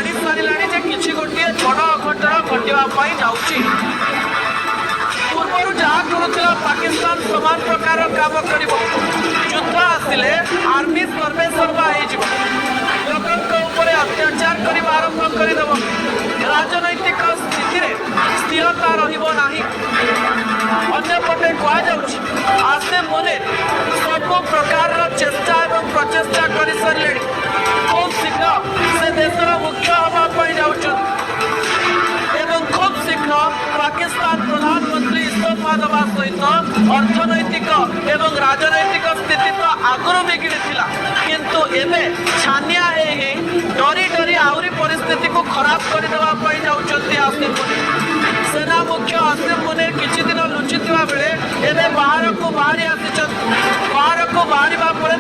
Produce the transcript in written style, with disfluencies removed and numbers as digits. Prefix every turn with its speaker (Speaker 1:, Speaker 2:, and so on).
Speaker 1: ଜାଣି ସାରିଲାଣି ଯେ କିଛି ଗୋଟିଏ ବଡ଼ ଅଘଟଣ ଘଟିବା ପାଇଁ ଯାଉଛି। ପୂର୍ବରୁ ଯାହା କରୁଥିଲା, ପାକିସ୍ତାନ ସମାନ ପ୍ରକାର କାମ କରିବ। ଯୁଦ୍ଧ ଆସିଲେ ଆର୍ମି ସର୍ବେସର୍ବା ହେଇଯିବ, ଲୋକଙ୍କ ଉପରେ ଅତ୍ୟାଚାର କରିବା ଆରମ୍ଭ କରିଦେବ, ରାଜନୈତିକ ସ୍ଥିତିରେ ସ୍ଥିରତା ରହିବ ନାହିଁ। ଅନ୍ୟପଟେ କୁହାଯାଉଛି, ଆସିମ ମୁନିର ସବୁ ପ୍ରକାରର ଚେଷ୍ଟା ଏବଂ ପ୍ରଚେଷ୍ଟା କରିସାରିଲେଣି। ଖୁବ୍ ଶୀଘ୍ର ସେ ଦେଶର ମୁଖ୍ୟ ହେବା ପାଇଁ ଯାଉଛନ୍ତି ଏବଂ ଖୁବ୍ ଶୀଘ୍ର ପାକିସ୍ତାନ ପ୍ରଧାନମନ୍ତ୍ରୀ ଇସ୍ତଫା ଦେବା ସହିତ ଅର୍ଥନୈତିକ ଏବଂ ରାଜନୈତିକ ସ୍ଥିତି ତ ଆଗରୁ ବିଗିଡ଼ିଥିଲା, କିନ୍ତୁ ଏବେ ଛାନିଆ ହେଇ ହେଇ, ଡରି ଡରି ଆହୁରି ପରିସ୍ଥିତିକୁ ଖରାପ କରିଦେବା ପାଇଁ ଯାଉଛନ୍ତି ଆସିମ ମୁନିର। ସେନା ମୁଖ୍ୟ ଆସିମ ମୁନିର କିଛି ଦିନ ଲୁଚିଥିବା ବେଳେ ଏବେ ବାହାରକୁ ବାହାରି ଆସିଛନ୍ତି। ବାହାରକୁ ବାହାରିବା ପରେ